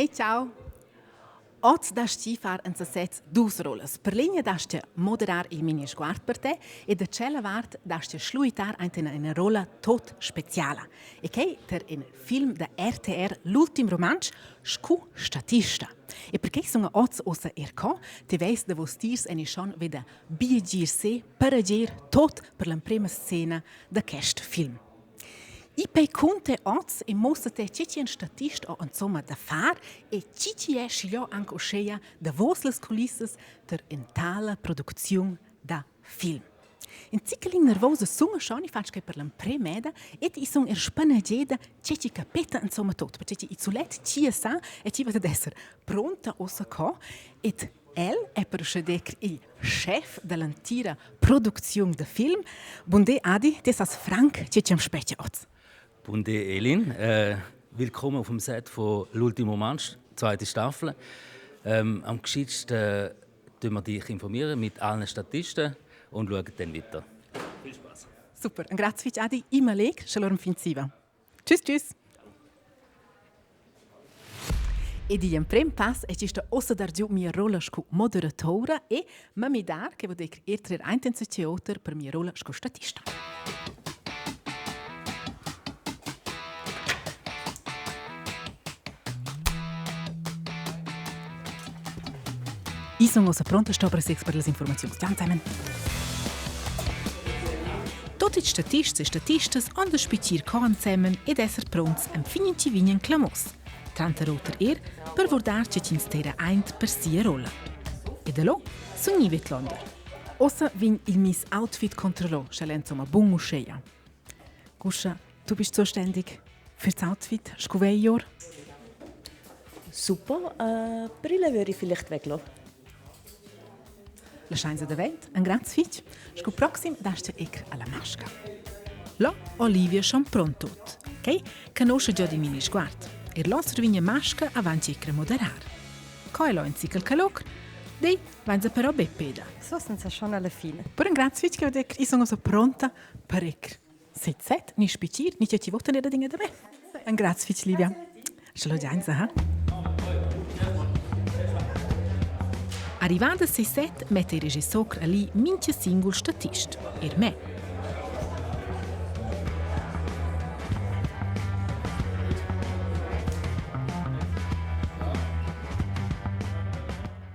Hey, ciao! Oz dasti far en sesez dus rollas. Per l'egna dasti moderar il mini sguard per te e da tschella vart dasti schluitar ainten ina rolla tot speciala. E quei ter in film da RTR L'ultim rumantsch scu statista. E perché sun oz ossa er co, te veis da vos tiers en schon veda biagir se per agir tot per l'emprema scena da quest film. I pei cunte oz e muossa te chi chi en statist o insomma da far e chi chi è schigliò anche uscheia davos las culissas ter in tala producziun da film. In zichelin nervosa sun schon, i faccio che per l'empremeda ed i sun er spanageda che chi capeta insomma tot, perché chi i sulet chi sa e chi va ad esser pronta ossa co ed El è per uschè dir il schef da l'entira producziun da film. Bun di, Adi, ti sas franc che ti am spetga oz. Bun di, Elin. Willkommen auf dem Set von L'ultimo Rumantsch, zweite Staffel. Am geschicktesten wir dich informieren mit allen Statisten und schauen dann weiter. Viel Spaß. Super, un grazie fitg Adi, immer leg, sche fin siva. Tschüss, tschüss. Ed igl emprem pass è gista ossa dar giu mia rolla sco moderatora e ma midar che vul dir ir trer aint in oter per mia rolla sco statista. I sun ossa pronta sto per sex per las informaziuns. Ciao zusammen. Tot ils statists e statistas han da spitgir co ensemen ed esser pronts enfin chi vegnan clamos. Tranter oter er per vurdar che ch'ins teira aint per sia rolla. E da lo sun gnì vidlonder. Ossa vegn il mis outfit controllò, sch'el è insomma bun uscheia. Guscha, du bist zuständig fürs Outfit, scu veior? Super, Brille würde ich vielleicht weglassen. Laschainsa davent, ün grazia fich. Sco proxim dast ir alla masca. Là Olivia schon pront tot. Okay? Canosce già di mini sguard. Er là survigna masca avant che moderar. Co è lo in zichel calocr? Dei, vainsa però be peda. So senza schon alla fine. Per un grazie fich che vedec, io sono so pronta per ir. Set set, ni spicir, ni che ci votan era dinga da me. Un grazie fich Livia. Ce l'ho già ha? Arrivada sei set mette il regissor ali mincha singul statist, er me.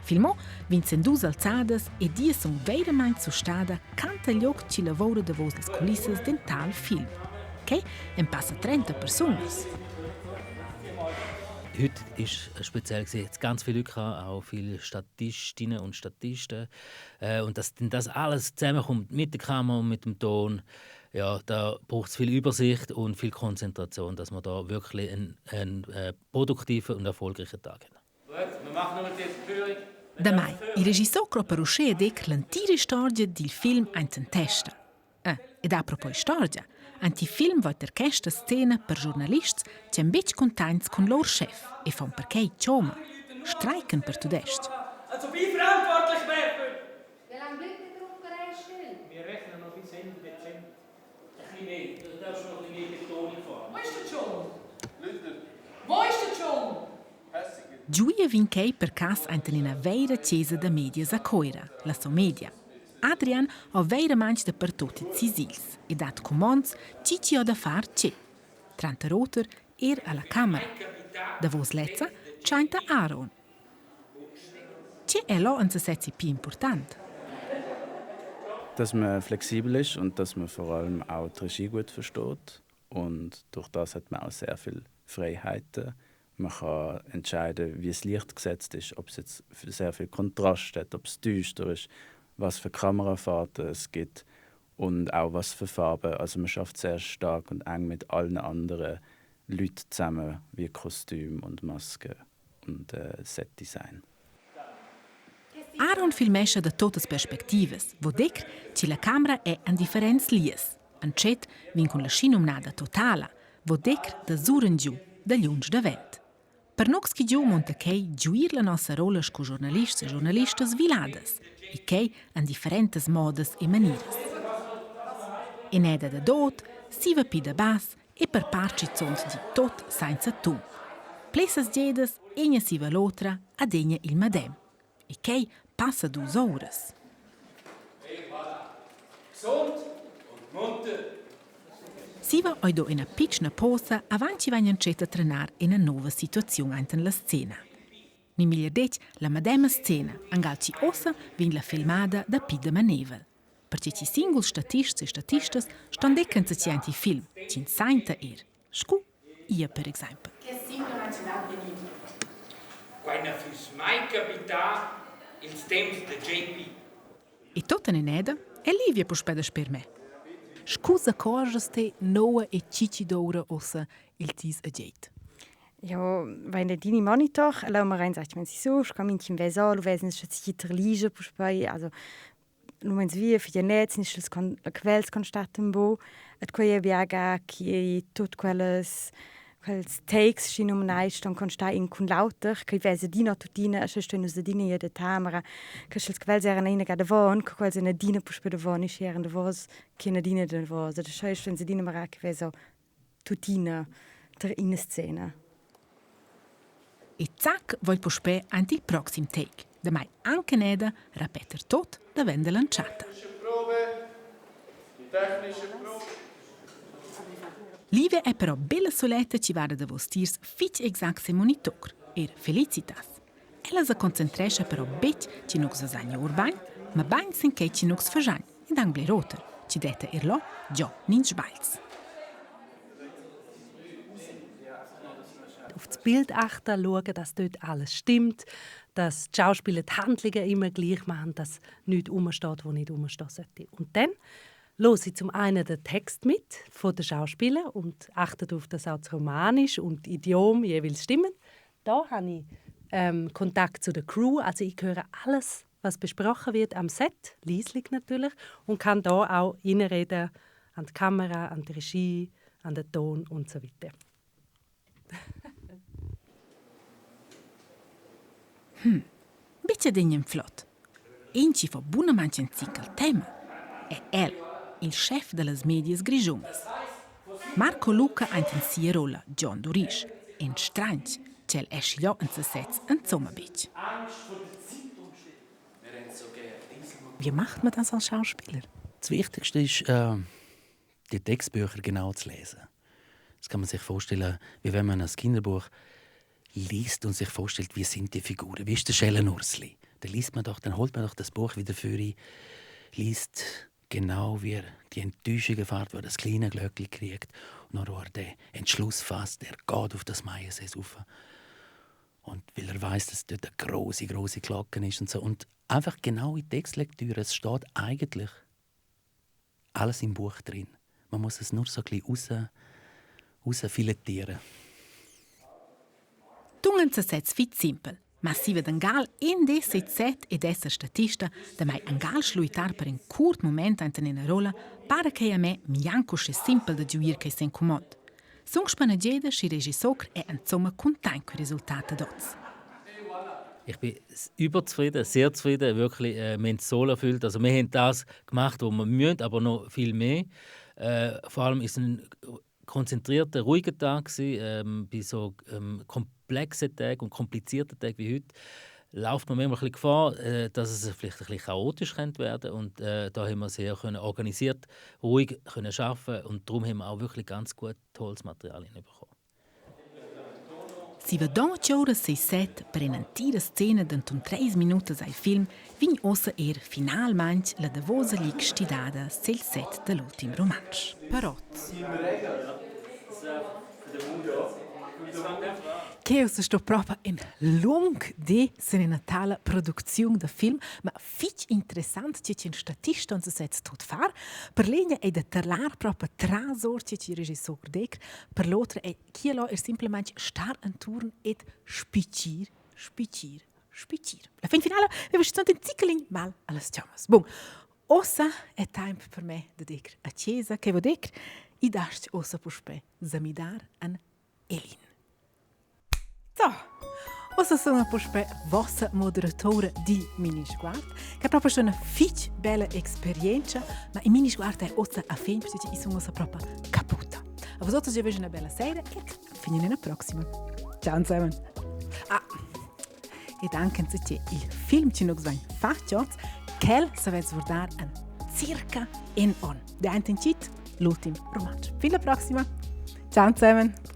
Filmò Vincent dus alzadas e dia sun veiramaing sustada canta glioc chi lavora davos las culissas d'ün tal film. Quai en passa 30 persunas. Heute ist speziell gewesen, es ganz viele Leute gehabt, auch viele Statistinnen und Statisten. Und dass dann das alles zusammenkommt mit der Kamera und mit dem Ton, ja, da braucht es viel Übersicht und viel Konzentration, dass wir da wirklich einen produktiven und erfolgreichen Tag haben. Damai, il regissur per uschè dir l'entira istorgia dil film ainten testa. Ed apropos istorgia, ant il film va ter questa scena per giornalists ch'èn betg cuntaints cun lur schef e fan perquei choma, streichen per tudestg. Also wie verantwortlich wäre für... Wie lange bleibt die Druckerei still? Wir rechnen noch bis Ende Dezember. Ein bisschen mehr, du darfst noch ein bisschen mehr Betonung fahren. Wo ist der John? Lüdner. Wo ist der John? Giulia vegn quei per cass enten ina veira chesa da medias a Coira, la Somedia. Adrian ha veiramaing dapertut ils sisils e dat cumonds tgi chi ha da far tge. Tranter oter er alla camera. Davos lezza tschainta Aaron. Tge è lo en sesez il pli important? Dass man flexibel ist und dass man vor allem auch die Regie gut versteht. Und durch das hat man auch sehr viele Freiheiten. Man kann entscheiden, wie das Licht gesetzt ist, ob es jetzt sehr viel Kontrast hat, ob es düster ist, was für Kamerafahrten es gibt und auch was für Farben. Also man schafft sehr stark und eng mit allen anderen Leuten zusammen, wie Kostüm und Maske und Setdesign. Aaron filmescha da totas perspectivas, vo dir che la camera è en differents lias. Antschet vegn cun la schinumnada totala, vo dir da surengiu, da lunsch davent. Per nus chi giu munta quei giuir la nossa rolla sco giornalists e giornalistas viladas e quei en differentas modas e manieras. Eneda da dot, siva pi da bass e per part schizunt di tot sainza tun. Plessas gedas Egna siva l'otra adegna il madem. E quei passa dus uras. Gesund und munter. Siva oi do ina pitschna posa avant chi vegn antschet a trenar ina nova situaziun ainten la scena. Ni meglier detg, la madema scena, angal chi ossa vegn la filmada da pi da manevel. Perche chi singuls statists e statistas ston decken se aint il film, ch'ins sainta er, scu ia per exaimpel. Che simplamaing dat vegnir. Quai na füss mai capità ils temps da JP. E tot en eneda è Livia puspè dasper me. Scusa corjas te noua e chichi doura ossa il tis a geit. Ja, wenn der deine Monitor, erlauben wir rein, sagt man sich so, ich kann minchim vesa, lu vesen sche si terlige puspei, also lumens via figlia nez, ni sch'els con quels constatten bo, et quei è biaga chi tut quellas quels takes schi numnai ston constar in cun l'auter, che vesa adina tuttina, sche sto nus adina ir da camera, che sch'els quels eran ina ga davon, che quels en adina puspe davon, schi eran davos, che en adina davos, da sche sto adina mara che vesa tuttina ter ina scena. E zac voi puspè aint il proxim take. Damai anche neda repeter tot da vender l'antschatta. Livia è però bella soletta ci vada davos tiers fitg exact se monitor, er Felicitas. Ella sa concentrescha però betg ci nus vasagna urbain, ma bain sin quei ci nus fagiain ed anc bler oter, ci detta er lo giò nins sbagls. Auf das Bild achten, schauen, dass dort alles stimmt, dass die Schauspieler die Handlungen immer gleich machen, dass nichts rumsteht, wo nicht rumstehen sollte. Und dann höre ich zum einen den Text mit von den Schauspielern und achte darauf, dass auch das Romanisch und Idiom jeweils stimmen. Da habe ich Kontakt zu der Crew, also ich höre alles, was besprochen wird am Set, leislich natürlich, und kann da auch reinreden an die Kamera, an die Regie, an den Ton und so weiter. Bitte degnen flott. In ci fa bunamain in zic al tema è el, il chef da las medias grischunas. Marco Luca aint in sia rolla Gion Durisch, in strangh ch'el è schigliò in sesez insomma betg. Wie macht man das als Schauspieler? Das Wichtigste ist, die Textbücher genau zu lesen. Das kann man sich vorstellen, wie wenn man ein Kinderbuch liest und sich vorstellt, wie sind die Figuren, wie ist der Schellenursli. Dann liest man doch, dann holt man doch das Buch wieder für ihn, liest genau, wie er die Enttäuschung erfährt, wo er das kleine Glöckli kriegt und dann, wo er den Entschluss fasst, er geht auf das Maiensäß rauf. Und weil er weiß, dass dort eine große, große Glocke ist und so. Und einfach genau in Textlektüre, es steht eigentlich alles im Buch drin. Man muss es nur so ein bisschen raus, rausfiletieren. Tungen sesez fit simpel, ma siva d'angal in de set ed esser statista, da mai angal schluitar per in curt moment enten ina rolla, para che a me mianco sche simpel da giuir che sen comod. Sung spanageda schi regissor è insomma content coi resultat d'oz. Ich bin überzufrieden, sehr zufrieden, wirklich, wir haben es so erfüllt. Also wir haben das gemacht, was wir müssen, aber noch viel mehr. Vor allem ist es ein konzentrierter, ruhiger Tag gewesen, bei so komplexen Tagen und komplizierten Tagen wie heute läuft man manchmal ein bisschen Gefahr, dass es vielleicht ein bisschen chaotisch könnte werden. Und da haben wir sehr können organisiert, ruhig können arbeiten und darum haben wir auch wirklich ganz gut tolles Material hinbekommen. Siva doce oras sei set per in'entira scena d'enturn treis minutas al film vegn ussa er finalmain la davosa lic stidada sil set da l'ultim rumantsch. Parots. Che ussa sto propa in lung di sin ina tala producziun da film, ma fitg interessant che in statista ons sez tot far. Per l'egna è da tarlar propa trasor che ci regissor dec, per l'otra è chi là er simplemente star enturn ed spicir, spicir, spicir. La fin finala aveva soltanto un ziccolin mal alle chamas. Bun, ossa è temp per me da dir a chiesa che vo dir i dast ossa puspè zamidar an Elin. So, ossa sono puspè vossa moderatore di Minisguard, che è proprio una fitch bella esperienza, ma il Minisguard è ossa a fin, perché io sono ossa proprio caputa. A vosotros vi una bella sera e fino alla prossima. Ciao zusammen. Ah, Ed anche se il film ci nus vain fatg oz, quel savez vurdar en circa in on. Dent in cit, l'ultim rumantsch. Fin la proxima. Ciao zusammen.